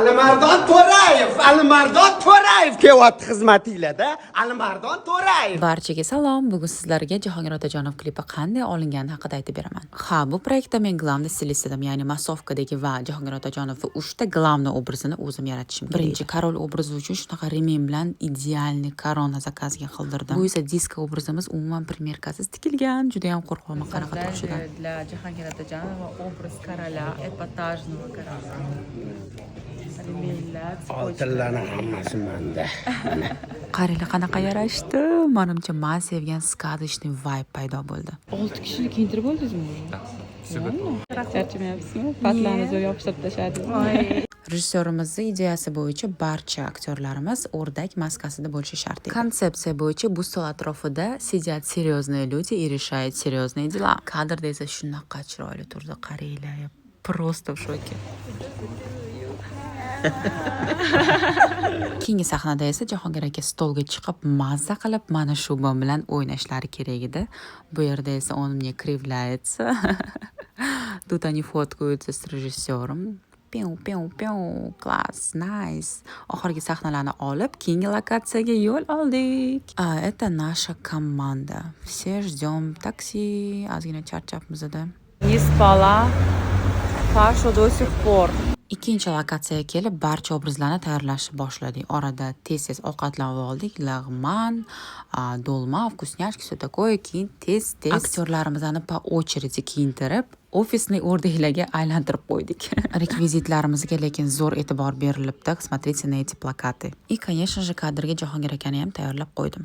Alimardon To'rayev, Alimardon To'rayev kelyapti xizmatinglarda. Alimardon To'rayev. Barchaga salom. Bugun sizlarga Jahongir Otajonov klipi qanday olingani haqida aytib beraman. Ha, bu proyektda men главный stilist edim, ya'ni массовка dagi va Jahongir Otajonovni uchta главный obrazini o'zim yaratishim kerak. Birinchi король obrazi uchun shunaqa ремень bilan идеальный корона заказ ga qildirdim. Bu esa disko obrazimiz umuman примерка siz tikilgan, juda ham qo'rqyapman qanaqa turishidan. Создали для Джахангира Атаджанова образ короля, эпатажного короля. Ремень lar, цепочка. Oltinlarning hammasi manda. Qaranglar, qanaqa yarashdi. Manimcha, man sevgan сказочный vibe paydo bo'ldi. Olti kishini kiyintirib bo'ldingizmi уже? Charchamayapsizmi? Patlarni zo'r yopishtirib tashladingiz. Rejissyorimizni ideyasi bo'yicha barcha aktyorlarimiz o'rdak maskasida bo'lishi shart edi. Konsepsiya bo'yicha bu stol atrofida сидят серьезные люди и решают серьезные дела. Kadrda esa shunaqa chiroyli turdi, qaranglar. Я просто в шоке. Keyingi sahnada esa Jahongir aka stolga chiqib, mazza qilib mana shu bilan o'ynashlari kerak edi. Bu yerda esa он мне кривляется. Тут они фоткаются с режиссером. Piu, piu, piu, класс, nice. Oxirgi sahnalarni olib, keyingi lokatsiyaga yo'l oldik. А это наша команда. Все ждем такси. Ozgina charchabmiz-da. Не спала Пашу до сих пор. Ikkinchi lokatsiyaga kelib, barcha obrazlarni tayyorlashni boshladik. Orada tez-tez ovqatlanib oldik. Lag'man, dolma, вкусняшки, все такое. Keyin tez-tez aktyorlarimizni по очереди kiyintirib, офисный o'rdaklarga aylantirib qo'ydik. Rekvizitlarimizga lekin zo'r e'tibor berilibdi. Смотрите на эти плакаты. И, конечно же, kadrga Jahongir akani ham tayyorlab qo'ydim.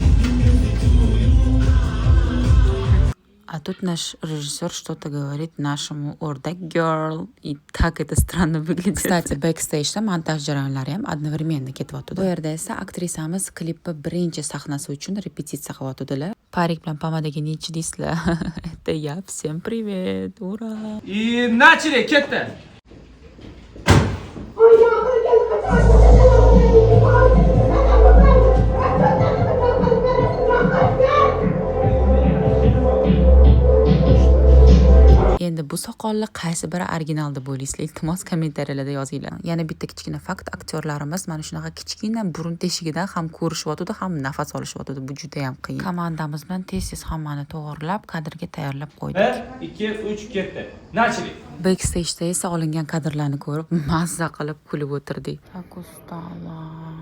А тут наш режиссер что-то говорит нашему Ордак Girl. И так это странно выглядит. Кстати, backstage'da montaj jarayonlari ham одновременно ketyapti. Bu yerda esa aktrisamiz klipni birinchi sahnasi uchun repetitsiya qilyotdilar. Парик bilan pomadaga nechi deysizlar? Это я. Всем привет. Ура! И начали, ketdi. Endi bu soqolli qaysi biri original deb o'ylaysizlar? Iltimos, kommentariyalarda yozinglar. Yana bitta kichkina fakt: aktyorlarimiz mana shunaqa kichkina burun teshigidan ham ko'rishyotidi, ham nafas olishyotidi. Bu juda ham qiyin. Komandamiz bilan tez-tez hammani to'g'irlab, kadrga tayyorlab qo'ydik. 1, 2, 3, ketdi. Начали. Backstage'da esa olingan kadrlarni ko'rib, mazza qilib kulib o'tirdik. Так устала.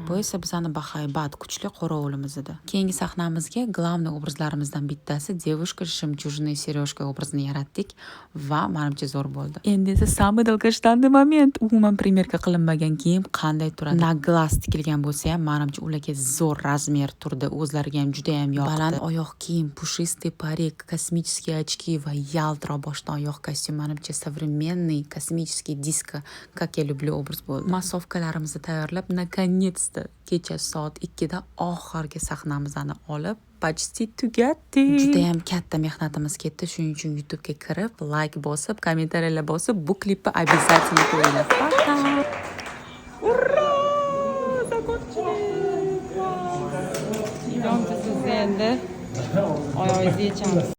Bu esa bizani bahaybat, kuchli qo'rovulimiz edi. Keyingi sahnamizga главный obrazlarimizdan bittasi девушка с жемчужной сережкой obrazini yaratdik va manimcha zo'r bo'ldi. Endi esa самый долгожданный момент. Umuman примерка qilinmagan kiyim qanday turadi? На глаз tikilgan bo'lsa ham, manimcha, ularga zo'r razmer turdi. O'zlariga ham juda ham yoqdi. Baland oyoq kiyim, пушистый парик, космические очки va yaltiroq boshdan oyoq kostyum, manimcha, современный космический диско, как я люблю, obraz bo'ldi. Массовка larimizni tayyorlab, наконец-то kecha soat 2 da oxirgi sahnamizni olib, почти tugatdik. Judayam katta mehnatimiz ketdi. Shuning uchun YouTube'ga kirib, like bosib, kommentariyalar bosib, bu klipni обязательно ko'ringlar. Пока! Ура! Закончили! Идемте sizni endi oyog'ingizni yechamiz.